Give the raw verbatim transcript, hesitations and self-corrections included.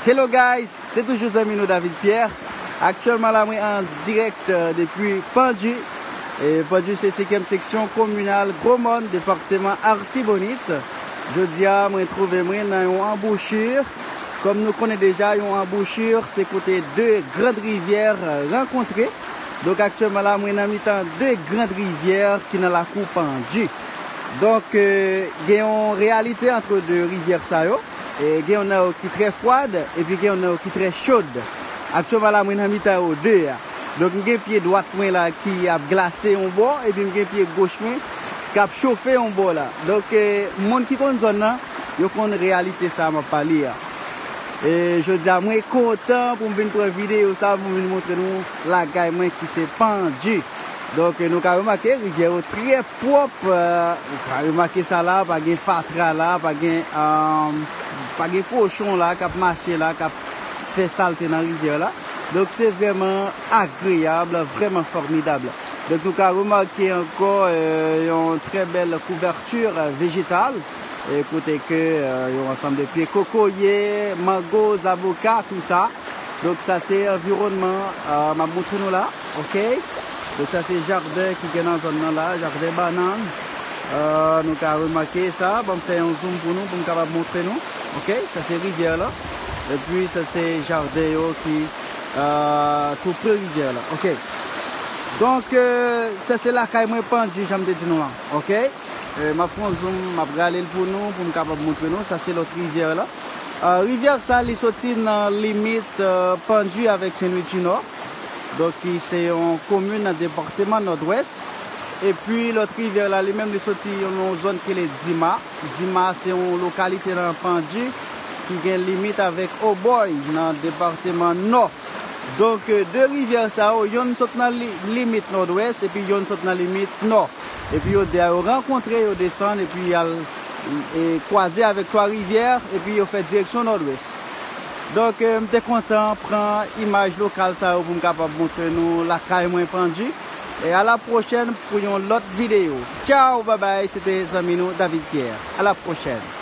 Hello guys, se toujou zanmi nou David Pierre. Aktyèlman la mwen an dirèk, euh, depi Pandji. E Pandji se senkyèm seksyon kominal Gwo Mòn, depatman Artibonit. Jodi a mwen twouve mwen nan yon anbouchi. Kòm nou konnen deja, yon anbouchi se kote de grand rivyè rankontre. Donk aktyèlman la mwen nan mitan de grand rivyè ki nan lakou Pandji. Donk, euh, gen yon reyalite ant de rivyè sa yo. E gen youn nan yo ki trè fwad, epi gen youn nan yo ki trè chod. Aktyèlman la mwen nan mitan yo de a. Donk m gen pye dwat mwen la ki ap glase yon bò, epi m gen pye goch mwen k ap chofe yon bò la. Donk, e, moun ki konn zòn nan, yo konn reyalite sa m ap pale a. E jodi a mwen kontan pou m vin pran videyo sa pou m vin montre nou lakay mwen ki se Pandji. Donk, e, nou ka remake rivyè yo trè pwòp, euh, ou ka remake sa la, pa gen fatra la, pa gen, euh, pa gen kochon la k ap mache la, k ap fè salte nan rivyè la. Donk se vrèman agreyab, vrèman fòmidab. Donk nou ka remake ankò, euh, yon trè bèl kouvèti, euh, vejetal, e kote ke, euh, yon ansanm de pye kokoye, mango, zaboka, tou sa. Donk sa se anviwònman, euh, m ap montre nou la, ok? Donk sa se jaden ki gen nan zòn nan la, jaden bannann. Euh, nou ka remake sa, ban m fè yon zoom pou nou, pou m kapab montre nou, ok? Sa se rivyè la. Epi sa se jaden yo ki, euh, tou pre rivyè la, ok? Donk, euh, sa se lakay mwen Pandji, jan m te di nou an, ok? E, m ap fè yon zoom, m ap rale l pou nou, pou m kapab montre nou. Sa se lòt rivyè la. A, rivyè sa, li soti nan limit, euh, Pandji avèk Sen Lwi di Nò. Donk, ki se yon komin nan depatman Nòdwès. Epi, lòt rivyè la, li menm, li soti yon, yon zòn ki rele Dima. Dima, se yon lokalite nan Pandji ki gen limit avèk Obòy nan depatman Nò. Donk, euh, de rivyè sa yo, yonn sot nan li-, limit Nòdwès, epi yonn sot nan limit Nò. Epi yo de a yo rankontre, yo desann, epi y al, e, kwaze avèk Twa Rivyè, epi yo fè direksyon Nòdwès. Donk, e, m te kontan pran imaj lokal sa yo pou m kapab montre nou lakay mwen Pandji. E a la pwochèn pou yon lòt videyo. Tchaw, babay, se te zanmi nou David Pierre. A la pwochèn.